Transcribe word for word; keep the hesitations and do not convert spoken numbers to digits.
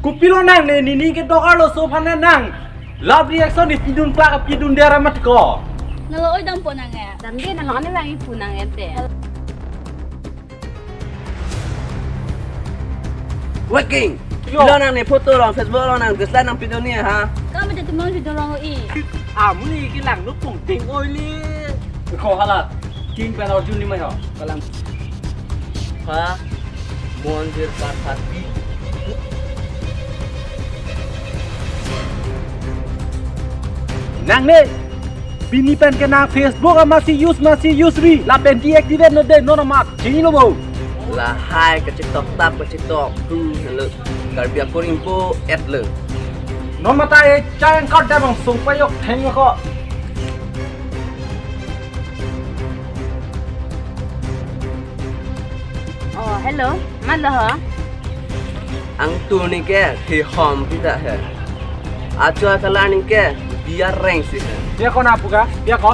Kopilo nang ne nini ke dokar lo so aphan nang. Love reaction ni pidun klak pidun dera mat ko. Nalo oi dampo nang ya. Damde nalo ane lang ipu nang ente. Waking. Yo. Lo nang ne photo along Facebook along nang dislike nang pidun ni ha. Kami jadi mau jadi orang i. Amu ni kilang no pung ting oi li. Ko hala. King pen Arjun ni mai ho. Kalang. Ha. Mondir Karthati. Nang ne. Pini pen ke nang Facebook amatsi use amatsi use ri. Lapen deactivate no de non amat. Chinilo bo. Lahai kachetok tap kachetok. Hmm, hello. Karbi akoring po at lo. Non mata e chayang card damang sung payok theng ko. Oh, hello. Malo ho? Angtu ni ke thihom pita he. Acho akala ni ke biar reng si he. Dia ko na puka? Dia ko?